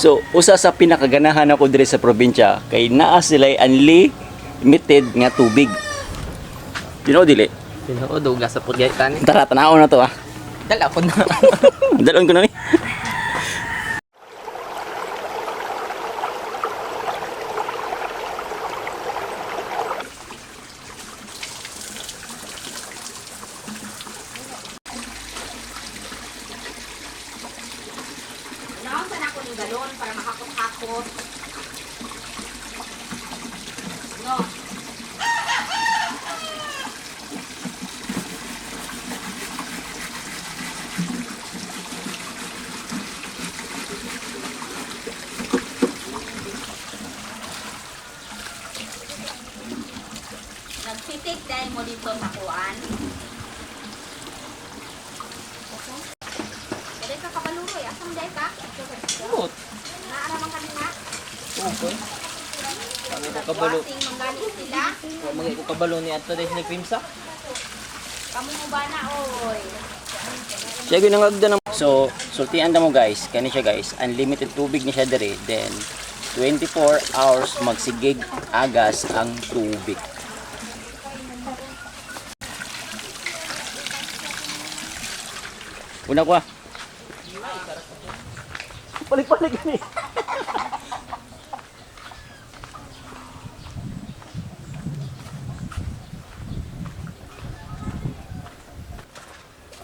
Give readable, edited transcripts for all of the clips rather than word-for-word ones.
So, usa sa pinakaganahan ako diri sa probinsya kay naa sila'y unlimited nga tubig. Tinuod dili. Tinuod og sa pud gayud tani. Tara, tanaw na to ah. Dala ko na. Dalon ko na ni. Naon sa nako ng galon para makakot-hakot. No. Nagsitik dahil mo dito sa kuan. Dali ka kabaluroy, asang dahil ka? Kumot. Naaraman ka nila. Okay. Kami ko kabalo. Nagwasing manggaling sila. Wa mga ko kabalo ni adto dahil nagpimsa. Kamu mo ba na, oy? Siya gyud ang agda ng. So, sultian na mo guys, kani siya guys, unlimited tubig ni siya diri, then 24 hours magsigig agas ang tubig. Una ko ah. Balik-balik ni.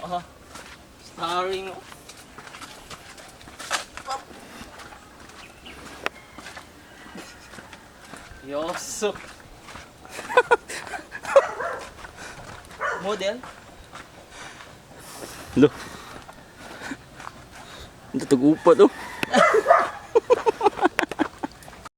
Oh. Starring. Yoso. Model. Lo. Natag-upat oh.